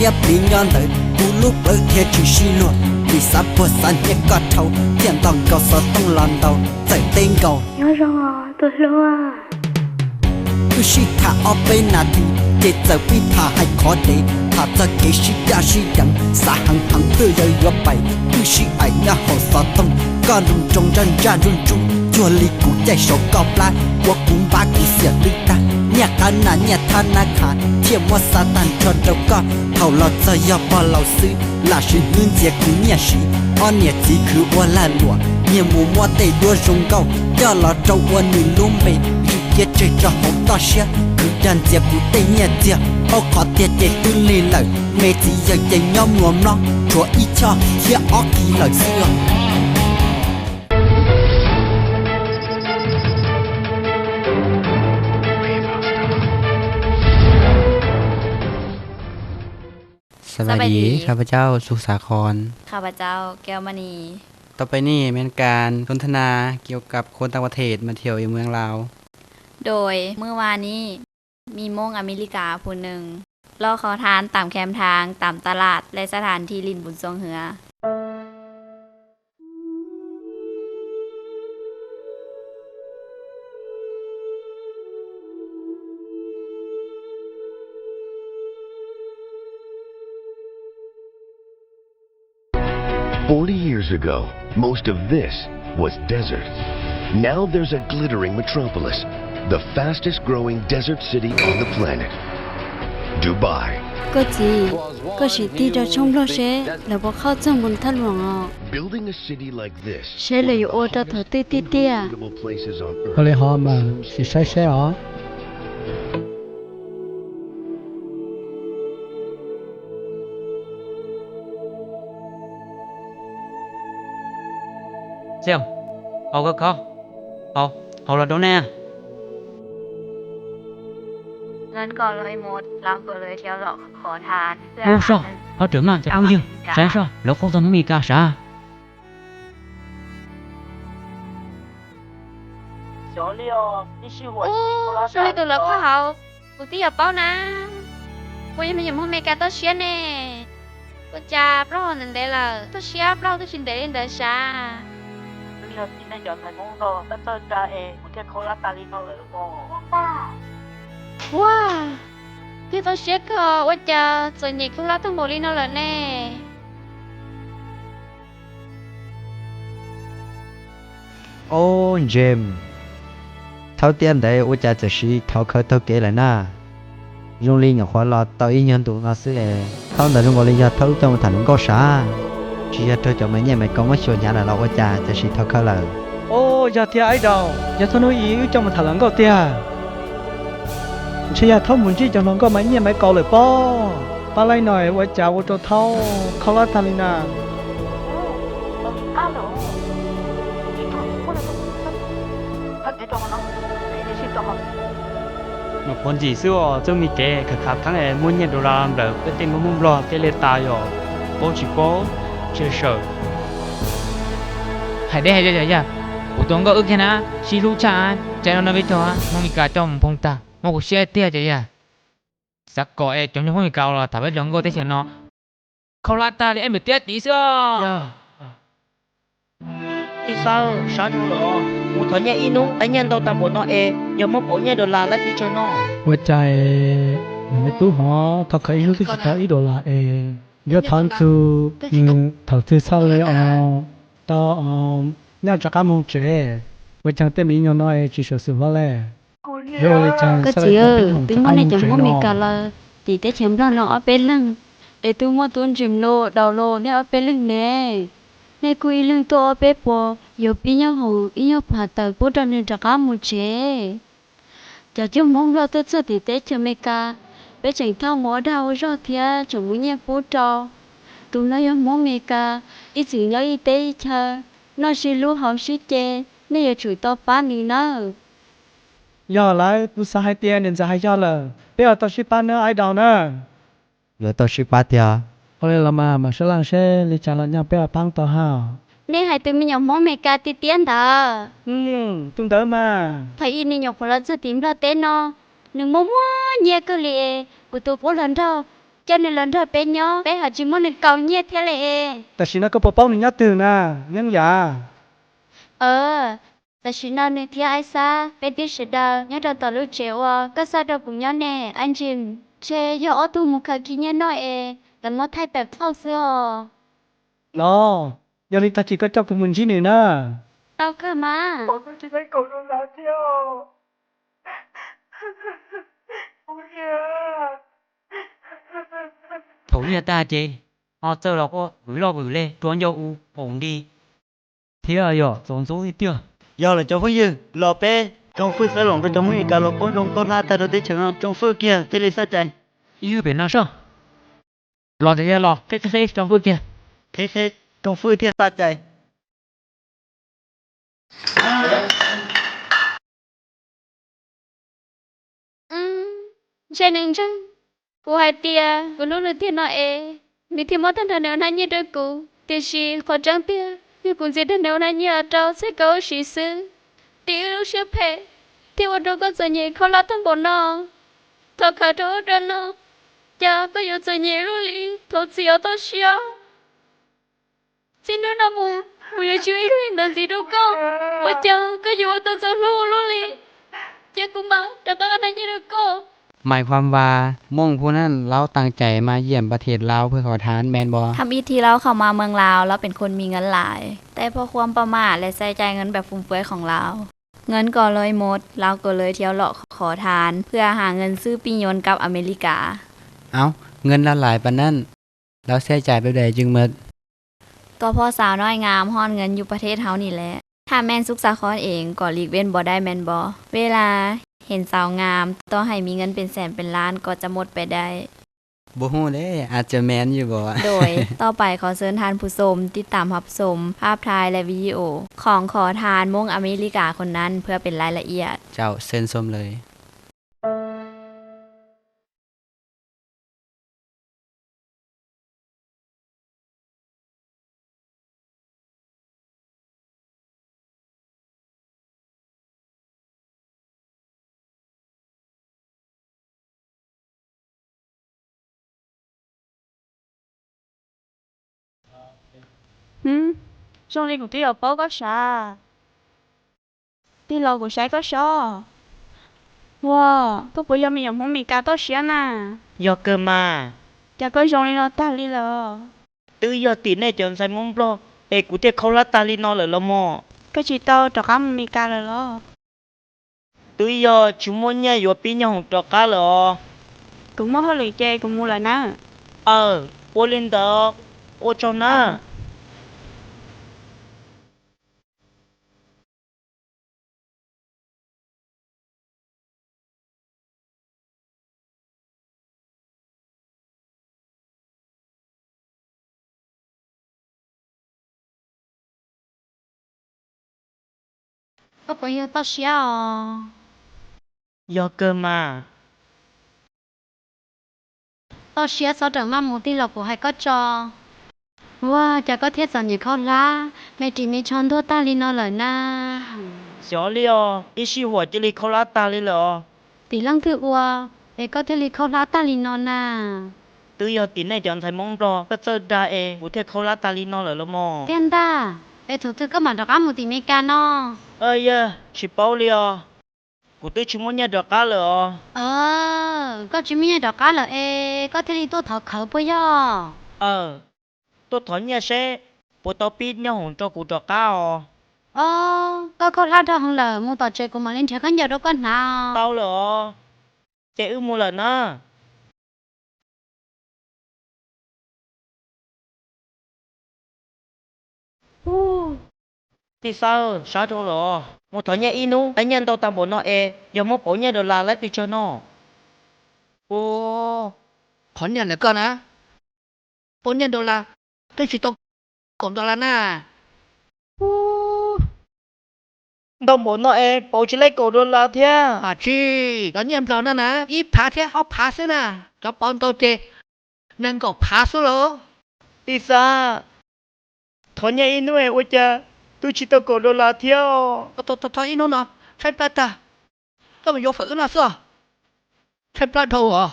Thiab plig nyob ntawd kuv lub plawv thiaj tsis sib luag, vim xav puag xav hnia koj dhau, thiaj nto nkaus xov tooj los ntaus txawm teb nkaus. Nyob zoo os tus hluas. Wb sib tham ob peb nas this ces txawm pib tham hais qhov dev, tham txog kev sib caj sib yeev, xav heev heev twb yawg yuav pais. Wb sib aim nyob hauv xov tooj, koj nroo nroo ntsaj ntsaj ntsuj ntsuj, cuag li kuv caij saum koj plab, ua kuv npab kuv xiam lwb tag. Nyiaj qab nas nyiaj thab nab khav, thiaj muab xa tag nrho rau koj. Thaum los txog yog pog laus xwb, lam sim hlwb ntxias kuv nyiaj siv. Ob niam txiv khwv ua lag luam, nyiag mus muab tej duab zoo nkauj coj los rau ua nws lub npe. Zwm kiag tseg rau hauv toj siab, khwv cag ntxias kuv tej nyiaj txiag. Paub qhov tiag ces twb lig lawm, me txiv yawg ces nyob mluas mlob, tshuav ib choj thiab ob kis lawm xwb.สบายดี ข้าพเจ้า สุขสาคร ข้าพเจ้า แก้วมณี ต่อไปนี้เป็นการสนทนาเกี่ยวกับคนต่างประเทศมาเที่ยวในเมืองลาว โดยเมื่อวานนี้ มีม้งอเมริกาผู้หนึ่ง เลาะขอทานตามแคมทาง ตามตลาด และสถานที่เล่นบนช่วงเฮือ Forty years ago, most of this was desert. Now there's a glittering metropolis, the fastest growing desert city on the planet, Dubai. Koj txiv, koj sim tig rau tshoob nplog seb lawv puas khob txog npoo thaj luam os. Building a city like this, seb lawv yuav ua rau thaum twg tiag tiag. Ua li ho mas sim saib seb os. Xiam, hau koj khob, hau, hau los rau nej. Ub soj, thov rwm maj cov phooj ywg, saib soj, lawv khob txog Hmoob Mes Kas sav. Ub, zoo li tus lawv khob hauv, kuv twb yog paub na. Puas yog me nyuam Hmoob Mes Kas toj siab ne? Ua cas plaub hau ntev ntev lawm, toj siab plaub hau twb tsis ntev li ntawd sav. Ua, twb toj siab kawg, ua cas txom nyem khaub hlab tag npaum li no lawm ne? Ob, James, thaub tiab ntev ua cas txawm sim thov khawv taug kev lawm na? Zoo li nyuam qhuav los tau ib nyuag ntus no xwb es thaub ntawd zoo nkaus li yog thaub wb coj mus tham hluas nkauj sav, tsis yog raug cov me nyiaj me kaus muab xyuas hnyav lawm los ua cas txawm sim thov khawv lawm. Ob, yog thiab Aib Daus, yog thaub hnub ib wb coj mus tham hluas nkauj tiag. Ntshe yog thaub mus ntsib cov hluas nkauj me nyiaj me kaus lawm pob. Pab laib no ua cas ua rau thaub khaub hlab tag li na? Nyuam qhuav ntxim xwb os, txoj me kev khav khav kheeb es muaj nyiaj dollar nplawm peb tej Hmoob Nplog thiaj li tas yom, paub tsis paub, tshia sawm. Hais deb hais cov yog, kuv tus hluas nkauj wb kiag na, sib hlub tshaj, tsam no no peb cog Hmoob Mes Kas coj mus nphoo tag, muab kuv siab tiag cov yog. Xav kom es cov nyuag Hmoob Mes Kas los tham peb cov nkauj teb chaws no khaub hlab tag li ib npam tiab tid xwb. Tij Xab, sab nug lawm, kuv thov nyiaj ib hnub, nyiaj ntau tag npaum no es yog muab pauv nyiaj dollar laib pes tsawg no? Ua cas me tub hov thov khawv ib hnub twb tsis tau ib dollar es, yuav thov ntxug thaum twg txhaj li os tau nyaj rov qab mus tsev? Ua cas tej me nyuam no es tsis sawv xwm hlo le? Koj txiv, twb muab nej cov Hmoob Mes Kas lawm tim teb chaws Nplog no ob peb leeg, es twb muaj tub ntsis mluj daus los nej ob peb leeg ne. Nej kuj ib leeg tuaj ob peb puas, yuav pib nyob hoom ib nyuag pham tawm pub rau nws rov qab mus tsev. Cov cug Hmoob Nplog tuaj txog tim teb chaws Amelikas, peb tseem thauj mus ua dag ua zog thiab tseem muab nyiaj pub rau. Tus no yog Hmoob Amelikas, ib txwm nyob ib teb ib chaw, noj sib hlub haus sib ce, nej yuav tsum tau pab nws nawb. Yog lawm, kuv xav hais tias niam ntxawm hais yog lawm, peb yuav tau sib pab nawb Aib Daus na. Yuav tau sib pab tiag. Ua li los mas mam sab laj seb li cas los nyog peb yuav pab tau hab. Nej hais tus me nyuam Hmoob Amelikas tiag tiag ntawd? Tus ntawd mas. Thaum ub nws nyuam qhuav los txog tim Nplog teb no, nws muaj muaj nyiaj kawg li, kuv tus pub hluas nraug coj nws los nrog peb nyob, peb ho tsis muab nws kaus nyiaj thiab li. Tam sim no koj puas paub nws nyob twg na, Yeeb Yam? Tam sim no nws thiab Aib Xab peb twb sawv daws nyob rau tom lub tsev uas koj xa rau kuv nyob ne, Aib Ntsis. Ntshe yog ob tug mus khaws khi nyiaj noj es lawv muab thaij tawm txoj xwb os. Los, yog li tag kis koj coj kuv mus ntsib nws na. Tau kawg mas. Thaum nyiaj tag ces ho txawj los quaj vwm loj vwm le rua ncauj u pum nti thiab yog txaus ntxub tiag tiag. Yog lawm cov phooj ywg, los peb Rooj Fwj xab loos rau cov Hmoob Mes Kas los poob zoo khaub hlab tag rau teb chaws no, Rooj Fwj kiag thiaj li txaj cai. Ib yog pem no soj, los tias yog los qhib qhib Rooj Fwj kiag, qhib qhib Rooj Fwj thiaj txaj cai. Ntshe nws ntseeg kuv hais tias kuv hlub nws tiag no es, nws thiaj muab tag nrho nws ua hnab nyiaj rau kuv. Tiam sis qhov tseeb tiag, yog kuv ntxias tag nrho ua hnab nyiaj los rau txhais ko ua si xwb, tim wb lub siab phem thiaj ua rau koj txom nyem khaub hlab tag npaum no. Thaum khaws rau ub rau no, cas koj yuav txom nyem luaj li, thov txim os toj siab. Txij hnub no mus, kuv yuav tsis ua ib yam li ntawd ntxiv rau koj. Ua cas koj yuav ua tau txaus hlub ua luaj li? Cia kuv mam rov qab ua hnab nyiaj rau koj. หมายความว่า ม่วงผู้นั้น ลาวตั้งใจมาเยี่ยมประเทศลาวเพื่อขอทาน แม่นบ่? Thăm ít thì Lao เข้ามาเมืองลาว แล้วเป็นคนมีเงินหลาย แต่เพราะความประมาทและใช้จ่ายเงินแบบฟุ่มเฟือยของลาว เงินก็เลยหมด ลาวก็เลยเที่ยวเลาะขอทาน เพื่อหาเงินซื้อปิ้งย่นกลับอเมริกา เอ้า เงินลาวหลายปานนั้น ลาวใช้จ่ายแบบใดจึงหมด? ก็เพราะสาวน้อยงามฮอดเงินอยู่ประเทศเฮานี่แหละ ถ้าแม่นสุขสาครเองก็หลีกเว้นบ่ได้แม่นบ่ เวลาเห็นสาวงาม ต่อให้มีเงินเป็นแสนเป็นล้านก็จะหมดไปได้ บ่ฮู้เด้ อาจจะแม่นอยู่บ่ โดย ต่อไปขอเชิญท่านผู้ชมติดตามรับชมภาพถ่ายและวิดีโอของขอทานม่วงอเมริกาคนนั้นเพื่อเป็นรายละเอียด เจ้า เชิญชมเลย Zoo li kuv twb yuav paub koj sav. Tij laug, kuv saib koj sob. Ua, koj puas yog me nyuam Hmoob Mes Kas toj siab na? Yog kawg mas. Cas koj zoo li no tag li lawm? Twb yog tim nej cov ntxhais Hmoob Nplog es kuv thiaj khaub hlab tag li no lawm los mog. Koj tsis tau rov qab mus Mes Kas lawm los? Twb yog tsis muaj nyiaj yuav pib nyob hoom rov qab lawm os. Kuv muaj hauj lwm ces kuv mus lawm nawb. Aw, ua li ntawd, ua tsaug nawb. Koj puas yog toj siab os? Yog kawg mas. Toj siab txhob rawm maj mus tij laug, kuv hais koj tso. Ua cas koj thiaj txom nyem khaub hlab, me ris me tsho ntuag tag li no lawm na? Xyov li os, ib sij huam cia li khaub hlab tag li lawm os. Tim leej twg ua es koj thiaj li khaub hlab tag li no na? Twb yog tim nej cov ntxhais Hmoob Nplog txawj txawj dag es kuv thiaj khaub hlab tag li no lawm los mog. Tiag ntag, es thaum twg koj mam rov qab mus tim Mes Kas no? Yog tsis paub li os, kuv twb tsis muaj nyiaj rov qab lawm os. Koj tsis muaj nyiaj rov qab lawm es koj thiaj li tuaj thov khawv puas yog? Tuaj thov nyiaj seb puas tau pib nyob hoom rau kuv rov qab os. Os, koj khaub hlab dhau heev lawm, mus tom tsev kuv mam li nrhiav khaub ncaws rau koj hnav. Tau lawm os, ces wb mus lawm na. Tij Xab, sab dhau lawm, mus thov nyiaj ib hnub tau nyiaj ntau tag npaum no es yog muab pauv nyiaj dollar laib pes tsawg no? Ua, thov nyiaj ntawm koj na, pauv nyiaj dollar twb tsis tau kaum dollar na. Ntau npaum no es pauv tsis laib kaum dollar thiab. Tsis, cov nyiaj Nplog no na ib phav thiab ob phav xwb na, cov pauv ntau ces nees nkaum phav xwb lauj. Tij Xab, thov nyiaj ib hnub es ua cas twb tsis tau kaum dollar thiab. Thov ib hnub no tshaib plab tag, koj mus yuav fawm wb noj xwb. Tshaib plab dhau os.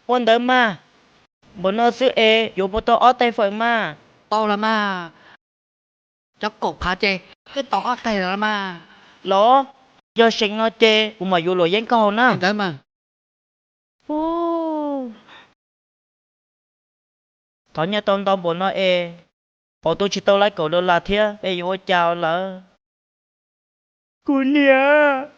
Ua ntawd mas, Npaum no xwb es yuav puas tau ob tais fawm mas? Tau los mas, cov kaum phav ces twb tau ob tais los mas. Los, yog seem no ces kuv mam yuav luam yeeb koj haus na. Ntawd mas. Thov nyiaj tau ntau npaum no es, pom tu tsis tau lawv kaum dollar thiab es yuav ua cas lawm? Kuv niam,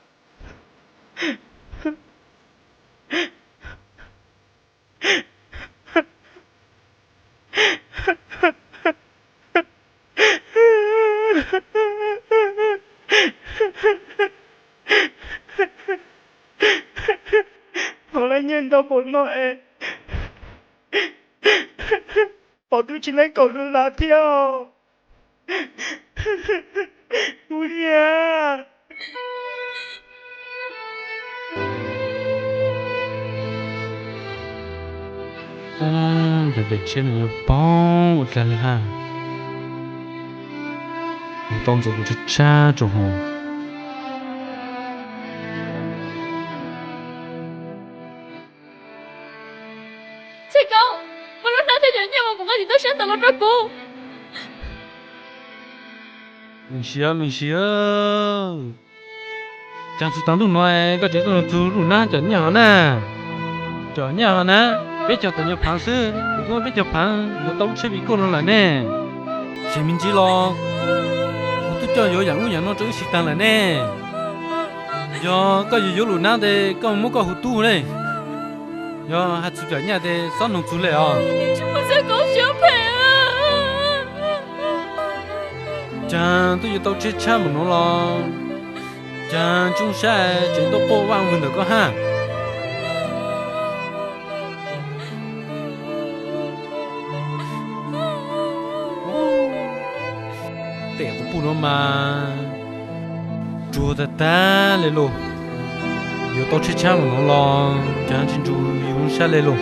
thov lawv nyiaj ntau npaum no es, pom tu tsis tau kaum dollar thiab. Kuv niam. Cov daim tshiab no yuav paub ua cas li hab. Tau ntxuav kuv tshab tshab rau hauv. Txhiaj Koob, muaj lub hnab thiab cov nyiaj uas kuv nqa tim toj siab ntawd los rau kuv. Meej Siab, Meej Siab, cas txug taag ntuj no koj tseem tuaj nug txug lub hnab cov nyiaj hov na? Cov nyiaj hov na, peb cog tawm nyuag phaav xwb, kuv muab peb cog phaav yuav tau lub tsheb vim koj no lawm ne. Tsis me ntsis los kuv twb coj yuav yaam ub yaam no rau wb siv taag lawm ne. Yog koj yuav yuav lub hnab tes koj muab koj hu tub le. Yog has txug cov nyiaj tes xob nug txug le os. Caag twb yuav tau tsheb tshab npaum nuav los, caag tsooj sab tseem tuaj quaj vaaj vwg ntawm koj hab. Tes quas puj nuav mas tsuag tag tag le lauj. Yuav tau tsheb tshab npaum nuav los caag tsis nrug yug lub sab le lauj.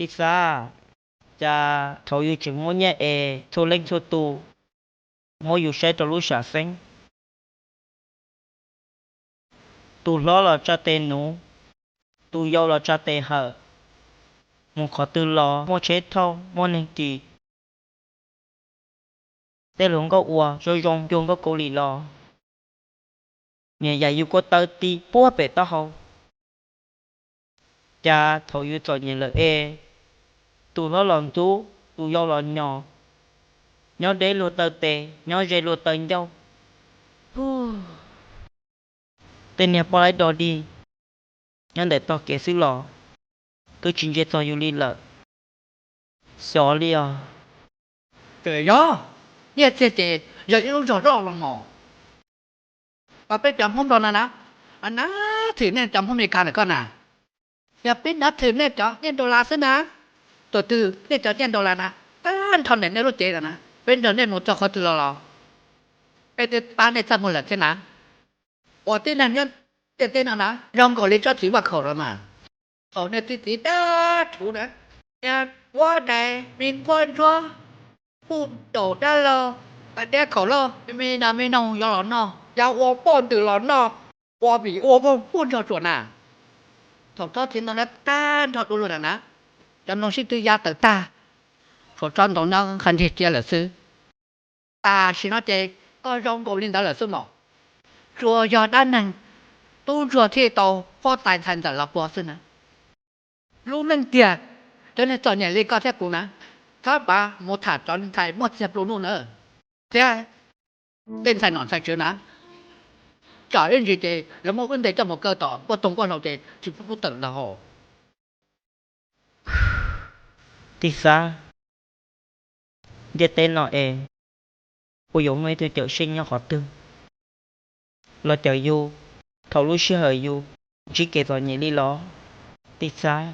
Tij Xab, cas thaum yug tseem muaj nyiaj es txhua leej txhua tus muab yug saib rau lub sam xeeb. Tus hlob los tsa tes nuv, tus yau los tsa tes hawm, mus qhov twg los muaj tsheb thauj muaj neeg ris. Tej hluas nkauj uas zoo zoo cuag nkauj Kaus Lim los niam yam yug kuaj taw ti puag pem taub hau. Cas thaum yug txom nyem lawm es, tus hlob los ntxub, tus yau los nyos, nyob deb luag taw tes, nyob ze luag taw ncauj. Tej niag poj laib dog dig nyob ntawm tog kev xwb los twb tsis ntsia txog yus li lawm. Xyov li os. Yog nyiaj txiag ces yog ib lub zog loj los mas. Mas peb cov Hmoob Nplog no na, nab thwm nej cov Hmoob Amelikas ntawm koj na, yog peb nab thwm nej cov nyiaj dollar xwb na, thaum twg nej cov nyiaj dollar na tag nrho ntawm nej lub cev na, peb nrog nej mus txog qhov twg los los peb twb pab nej txaj muag lawm thiab na. Ua tib neeg nyob ntiaj teb no na zoo nkaus li tsob txiv vaj khaum los mas. Thaum nej txiv txiv dab rhuv na, yog nquab dais me nquab ntsuab, puj caum dab laug, dab khaum loj, me nas me noog yuav los noj, yog ua poj ntxwg los noj, ua vim ua voog puag nrog tsuas na. Thaum tsob txiv ntoo na tag nrho du lug na na, cov noog sib tw ya tawm tag, tshuav tsob ntoo nyob qab ntiag cia lawm xwb. Tam sim no ces koj zoo nkaus li ntawd lawm xwb mas. Tsuas yog dab neeg tub ntsuag thiaj tau huab tais ntxhais ntxawm los puag xwb na. Lub neej tiag, cov neeg txom nyem li koj thiab kuv na, txhob pav mus tham cov ntxhais muaj txiag nplua nuj na, thiab tej ntxhais nom ntxhais tswv na, tsam ib ntsis ces lawv muab wb ntes coj mus kaw tom nkuaj toog nkuaj hlau ces tsis pub wb tawm ntag hos. Tij Xab, ntiaj teb no es puas yuav muaj ib tug cawm seej nyob qhov twg los cawm yus thaum lub sij hawm yus ntsib kev txom nyem li los? Tij Xab.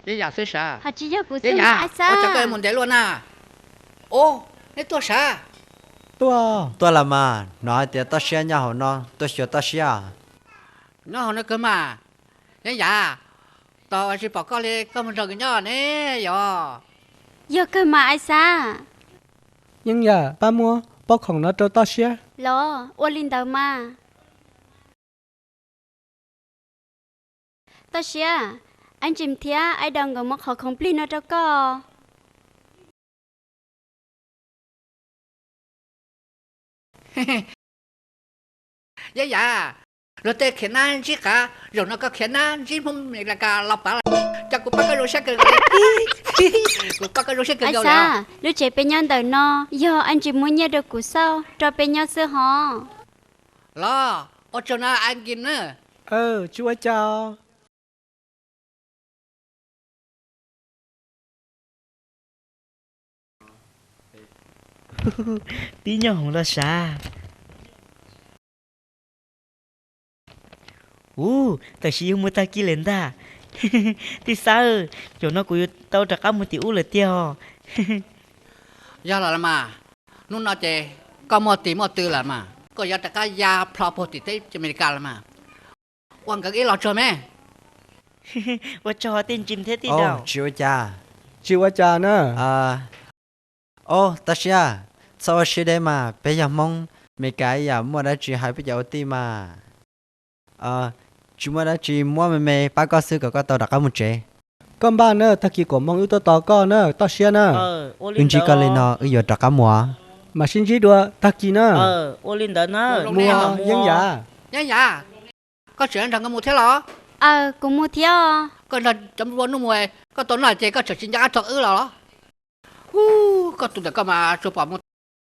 Yeeb Yam xwb sav. Ho tsis yog kuv xwb, Aib Xab. Ua cas koj mus ntev luaj na? Ub, neb tuaj sav? Tuaj, tuaj los mas, hnov hais tias toj siab nyob hauv no, tuaj xyuas toj siab. Nyob hauv no kawg mas. Yeeb Yam, tos tsis pom koj li, koj mus nrog nkawd nyob ne yog? Yog kawg mas Aib Xab. Yeeb Yam, pab muab pob khoom no rau toj siab. Los, ua li ntawd mas. Toj siab, Aib Ntsis thiab Aib Daus nkawd muab qhov khoom plig no rau koj. Yeeb Yam, luag tej khiav nab ntsib qav, zaum no koj khiav nab ntsib Hmoob Amelikas los pav lawm, cas kuv pab koj zoo siab kawg nkaus li. Kuv pab koj zoo siab kawg nkaus li. Aib Xab, lub tsev peb nyob ntawm no yog Aib Ntsis muab nyiaj rau kuv xauj rau peb nyob xwb hos. Los, ua tsaug na Aib Nkis na. Tsis ua cas. Pib nyob hoom los sav. Ub, tam sim yuav mus tag kis lawm ntag. Tij Xab, zaum no kuv yuav tau rov qab mus tim ub lawm tiag os. Yog los mas, hnub no ces koj muaj tis muaj tw lawm mas, koj yuav rov qab ya plho puag tim teb Amelikas lawm mas. Ua nkawd ib los tsuag me. Ua tsaug Tij Ntsis thiab Tij Daus. Tsis ua cas. Tsis ua cas na. Ob, Toj Siab, txhob ua siab deb mas, peb yog Hmoob Amelikas ib yam, muaj dab tsi hais peb cov ua tij mas. Tsis muaj dab tsi, muab me me pab koj xwb kom koj tau rov qab mus tsev. Koj npaj na, tag kis kaum moos wb tuaj tos koj na Toj Siab na. Wb ntsib koj li no wb yuav rov qab mus. Mam sib ntsib dua tag kis na. Mus, Yeeb Yam. Yeeb Yam, koj tseem nrog nkawd mus thiab los? Aw, kuv mus thiab. Koj nrog cov nplua nuj mus, koj tau noj ces koj tseem tsis nco qab rau wb los? Ub, koj tus ntawm koj mas tsuas pom mus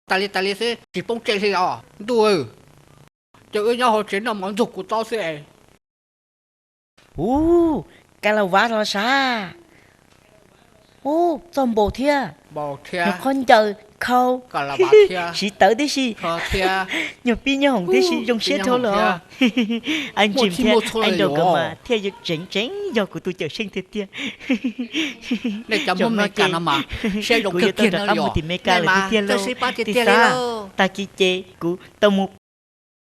tas li tas li xwb, tsis poob tsej li os ntuj. Ces wb nyob hauv tsev noj mov ntxuag kuv taub xwb es. Ub, kas las vav los sav. Ub, txoj npaum thiab. Nyuag qhov ncaws khau, siv tawv tib si, nyuag pib nyob hoom tib si zoo siab dhau los. Aib Ntsis thiab Aib Daus nkawd mas thiaj tseem tseem yog kuv tus cawm seej tiag tiag. Nej cov Hmoob Meskas no mas siab zoo kawg kiag no, mus tim Meskas lawm tiag tiag lauj. Tij Xab, tag kis ces kuv tau mus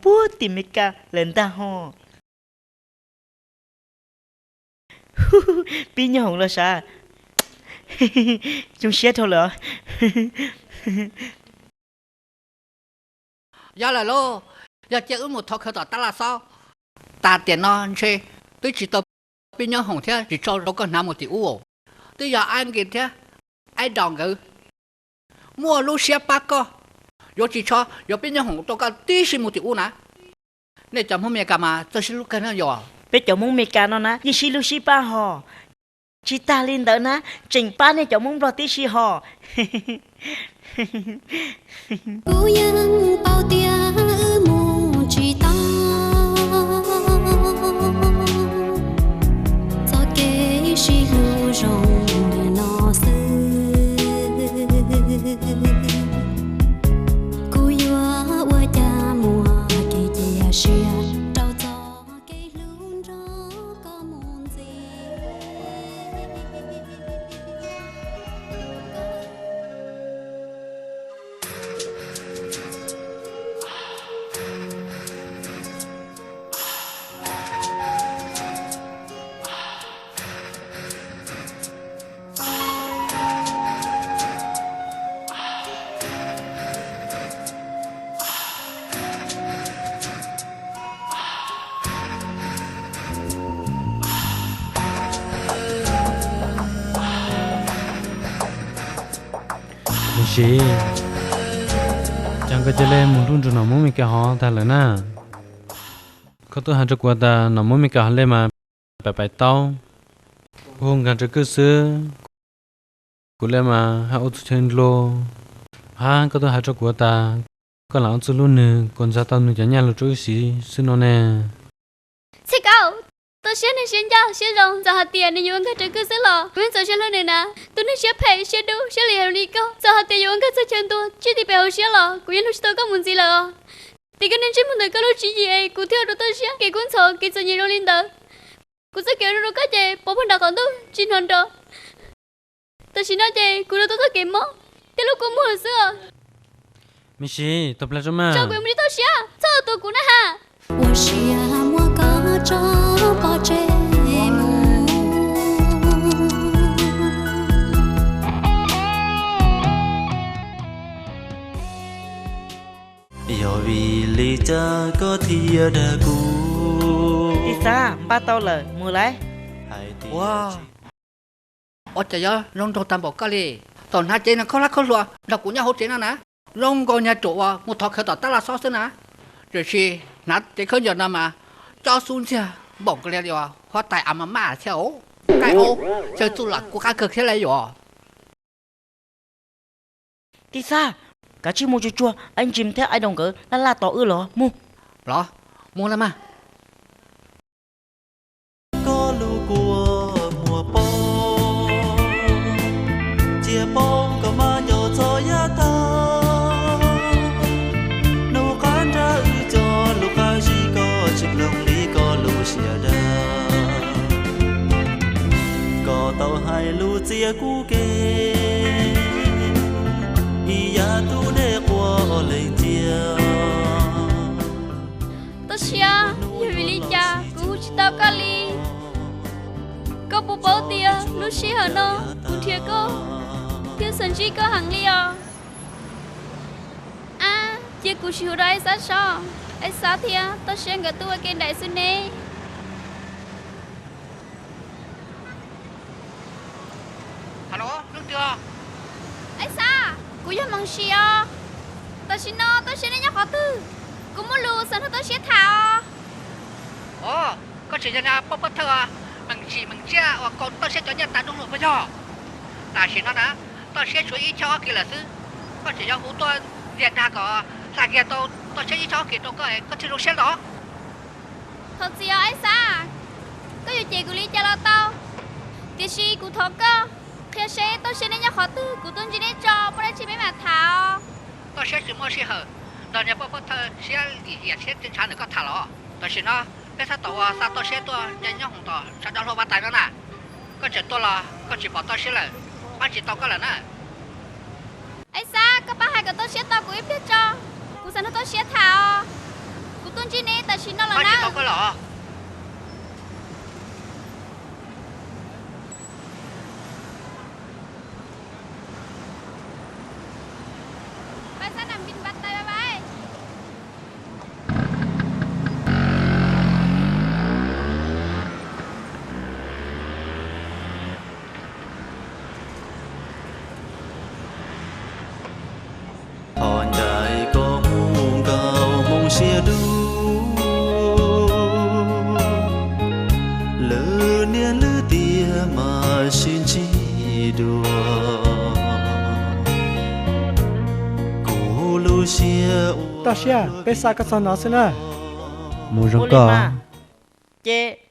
puag tim Meskas lawm ntag hos. Pib nyob hoom los sav. Zoo siab dhau lawm. Yog lawm lauj, yog cia wb mus thov khawv tom tab laj xaub. Tas tiam no ntshe twb tsis tau pib nyob hoom thiab tsis tso rau koj hnav mus tim ub. Twb yog Aib Nkis thiab Aib Daus nkawd muaj lub siab pab koj, yuav tsis tso yuav pib nyob hoom rau koj tib si mus tim ub na. Nej cov Hmoob Meskas mas txawj sib hlub kawg na yom. Peb cov Hmoob Meskas no na yeej sib hlub sib pab hos. Tsis tas li ntawd na, tseem pab nej cov Hmoob Nplog tib si hos. Kuv yeej paub tias wb mus tsis tau, txoj kev sib hlub zoo li no xwb. Kuv yuav ua cas muaj kev cia siab rau txoj kev hlub nrog koj mus ntxiv. Sim, cas koj cia li mus nruj nrug nom Hmoob Mes Kas hov tag lawm na? Koj twb hais rau kuv tas nom Hmoob Mes Kas hov lej mas pais pais taub, hu nkag rau koj xwb. Kuv lej mas haj ua txuj chaw dlua. Hab koj twb hais rau kuv tas koj lam ua txuj hlub nwg kom ntxag tau nwg cov nyaj lug rau wb siv xwb no ne. Txhij Kaub, Toj Siab neeg siab ncaj siab zoo, txawm hais tias nws yuav ua nkag rau koj xwb los kuv yeej txaus siab hlub nws na. Tus neeg siab phem siab dub siab liam li koj, txawm hais tias yuav ua nkag txog chaw ntua tswj tim pem hauv siab los kuv yeej hlub tsis tau koj mus ntxiv lawm os. Tim koj neeg ntsej muag ntawm koj lub tswv yim es kuv thiaj ua rau Toj Siab kev kub ntxhov kev txom nyem zoo li ntawd. Kuv txoj kev ua zoo rau koj ces pov puag nram qaum ntuj tsis hnov nrov. Tam sim no ces kuv rau tau txoj kev mob thiab lub kua muag lawm xwb os. Me ntsis, tos plaws tso mas. Tso kuv mus li toj siab, txhob tua kuv na has. Ua siab muab koj tso pov tseg mus. Yog vim li cas koj thiaj dag kuv? Tij Xab, npaj tau lawm, mus lawm. Ua, ua cas yuav zoo nraug tag npaum koj li. Thaum hnav cev no khaub hlab khaub hlua nrog kuv nyob hauv tsev no na, zoo nkaus nyuag ruam uas mus thov khawv tom tab laj xob xwb na. Tiam sis hnav cev khaub ncaws no mas cob xub ntxiag npaum nkaus li huab tais a ma maj thiab os. Qaib aub xyaw txuj lam kuv qab kawg thiab li yuav. Tij Xab, kav tsij mus tsuag tsuag, Ais Ntsis thiab Ais Daus nkawd laj laj tos wb los mus. Los, mus lawm mas. Koj lub kua muag poob, cia poob koj mas nco txog yav tag. Hnub qab nrab wb cov lus qab zib koj tsis mloog li koj lub siab dag. Koj tau hais lus txiav kuv kev, ib yam tub dej quaj lees cia. Toj siab, yog vim li cas kuv hu tsis tau koj li? Koj puas paub tias lub sij hawm no kuv nrhiav koj thiab xav ntsib koj heev li os. Ab, cia kuv sim hu rau Aib Xab seb, Aib Xab thiab Toj Siab nkawd tuaj ua ke nraim xwb ne. Halo, leej twg? Aib Xab, kuv yog Meej Sim os. Tam sim no Toj Siab neb nyob qhov twg? Kuv muaj lus xav nrog Toj Siab tham os. Os, koj tseem yog niag poj pov thawj Meej Sim Meej Tsiaj uas kaus Toj Siab cov nyiaj tas nroog luag puas yog? Tam sim no na, Toj Siab tshuav ib choj ob kis lawm xwb. Koj tseem yuav hu tuaj ntxias dag kom hla kiag tau Toj Siab ib choj ob kis rau koj, koj thiaj zoo siab los? Thov txim os Aib Xab, koj yuav cem kuv li cas los tau, tiam sis kuv thov koj qhia seb Toj Siab neb nyob qhov twg, kuv tuaj ntsib neb tso, muaj dab tsi peb mam tham os. Toj Siab tsis muaj sij hawm nrog niag poj pov thawj Siab Lim Hiam Siab Txiv Ntshav ntawm koj tham los. Tam sim no peb tab tom ua xa Toj Siab tuaj nce nyob hoom tom sawv daws hlua vaj tais no na. Koj tseem tuaj los koj tsis pom Toj Siab lawm, pab tsis tau koj lawm na. Aib Xab, koj pab hais kom Toj Siab tau kuv ib pliag tso, kuv xav nrog Toj Siab tham os. Kuv tuaj ntsib neb tam sim no los na. Thov ncaim koj mus nkaum moo siab dub, lwm niaj lwm tiam mam sib ntsib dua. Kuv lub siab ua Toj Siab, peb xa koj txog no xwb na. Mus zoo koj. Ces,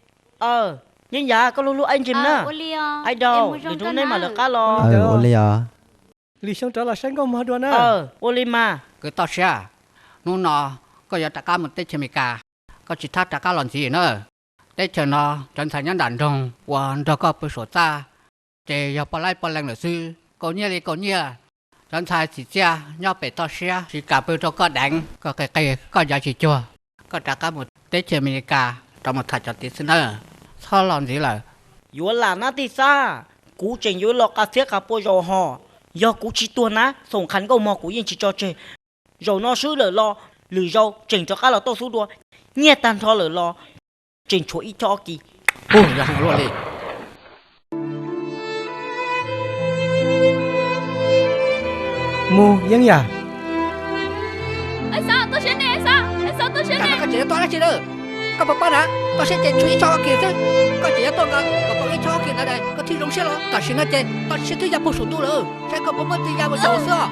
Yeeb Yam, koj hlub hlub Aib Ntsis na. Aib Daus, lwm hnub nej mam lawv qab los. Ua li os. Lwm xyoo rov los saib nkauj mog dua na. Ua li mas. Kwv Toj Siab, hnub no koj yuav rov qab mus teb chaws Amelikas, koj tsis thab rov qab los ntxiv na. Teb chaws no cov ntxhais nyob nram nroog uas nrog koj pw saum txaj ces yog poj laib poj leeg lawm xwb, kaus nyiaj li kaus nyiaj. Cov ntxhais txim txiaj nyob pem Toj Siab tsis kam pw rau koj deev, koj qis qis koj ncav tsis cuag. Koj rov qab mus teb chaws Amelikas rov mus tham cov tid xwb nawb, txhob los ntxiv lawm. Yuav lam nab tij Xab, kuv tseem yuav los qas txhiab qas pua zaum hos. Yog kuv tsis tuag nab Xoom Qhas nkauj mog kuv yeej tsis tso tseg. Zaum no swb lawm los lwm zaus tseem rov qab los tauj xub dua. Nyiaj tag nrho lawm los tseem tshuav ib choj ob kis. Ub, yog luaj li. Mus Yeeb Yam. Koj tseem yuav tuaj dab tsi lawm? Koj puas paub na, Toj Siab ces tshuav ib choj ob kis xwb, koj tseem yuav tuaj nqa kom tau ib choj ob kis ntawd koj thiaj zoo siab los? Tam sim no ces Toj Siab twb ya puag saum ntuj lawm, saib koj puas muaj txiv ya mus caum xwb os.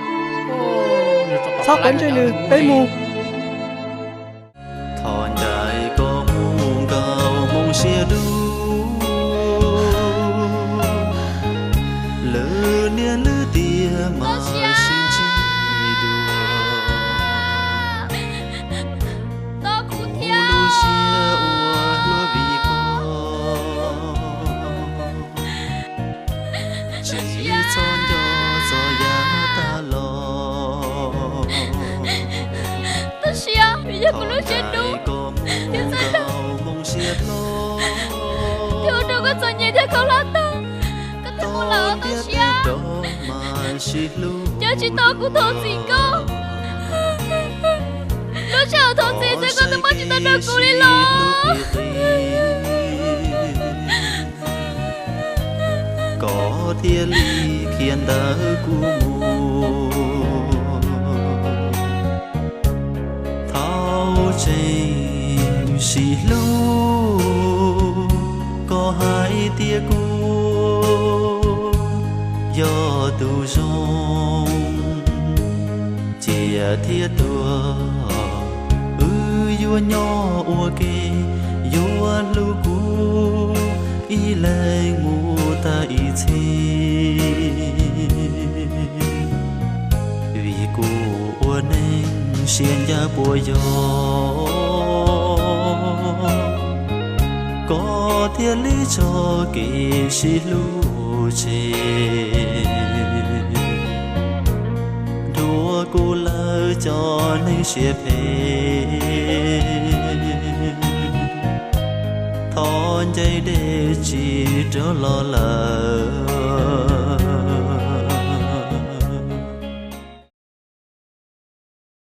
Txhob quav ntsej nws, peb mus. Thov ncaim koj mus nkaum moo siab dub, lwm niaj lwm tiam mam sib ntsib dua. Kuv lub siab ua luaj vim koj, Cov tsis tau kuv thov txim koj, lub sij hawm thov txim xwb koj twb pab tsis tau rau kuv li los. Koj thiaj li khiav ntawm kuv mus. Thaum tseem sib hlub, koj hais tias kuv yog tus zoo, cia thiab tuag, wb yuav nyob ua ke, yuav hlub kuv ib leeg mus tag ib txhis. Vim kuv ua neeg siab ncaj puas yog, koj thiaj li tso kev sib hlub tseg, nrhuav kuv lawv cov neeg siab phem. Thov ncaim dej tsis rov los lawm,